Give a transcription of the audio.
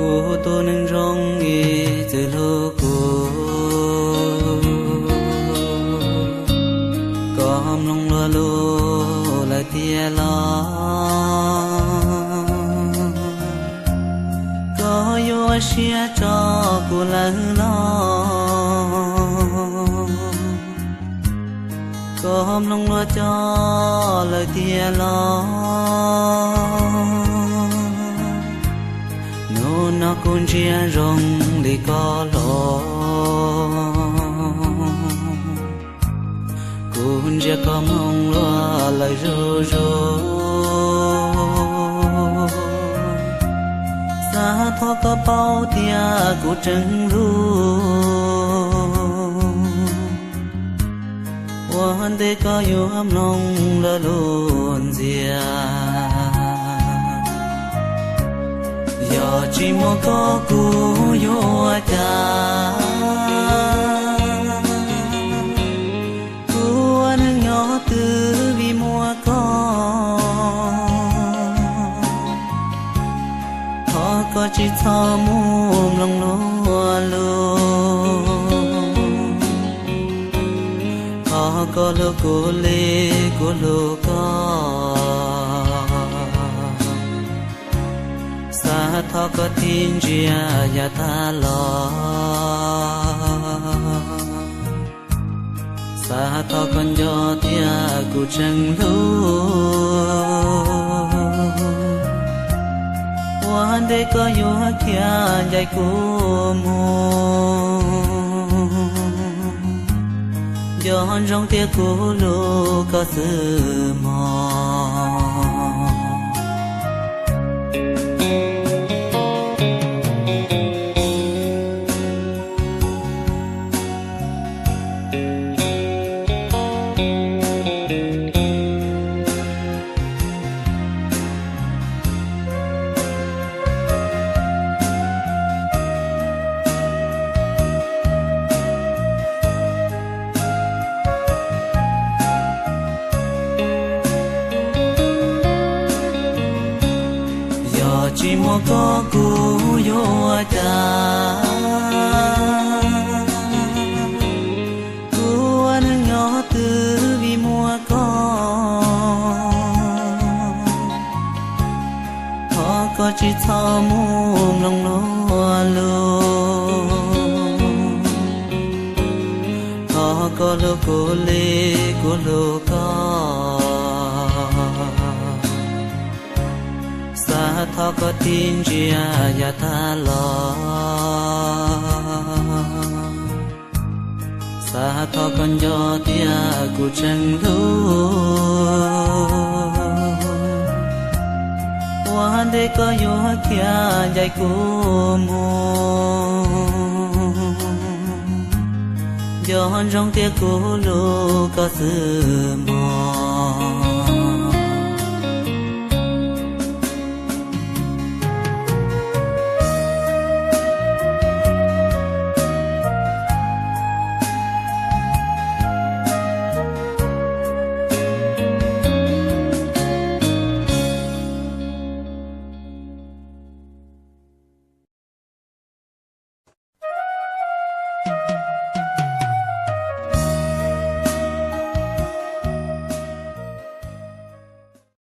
Kuv tus neeg zoo es txwm hlub kuv, koj mloog luag lus lawm tiag los? Koj yuav ua siab tso kuv lawm los? Koj mloog luag coj lawm tiag los? Hnub no kuv ntsia zoo li koj los, kuv ntsia koj mloog luag lawm zuj zus. Xav thov koj paub tias kuv tseem hlub, ua ntej koj yuav mloog luag lus ntxias. Yog tsis muaj koj kuv yuav ua cas? Kuv ua neej nyob twb vim muaj koj. Thov koj tsis txhob mus mloog luag lus, thov koj hlub kuv li kuv hlub koj. Xav thov koj txhob ntsia yav tag los, xav thov koj nco tias kuv tseem hlub, ua ntej koj yuav khiav ncaim kuv mus. Nco ntsoov tias kuv hlub koj xwb mog. Yog tsis muaj koj kuv yuav ua cas? Kuv ua neej nyob twb vim muaj koj. Thov koj tsis txhob mus mloog luag lus, thov koj hlub kuv li kuv hlub koj. Xav thov koj txhob ntsia yav tag los, xav thov koj nco tias kuv tseem hlub, ua ntej koj yuav khiav ncaim kuv mus. Nco ntsoov tias kuv hlub koj xwb mog.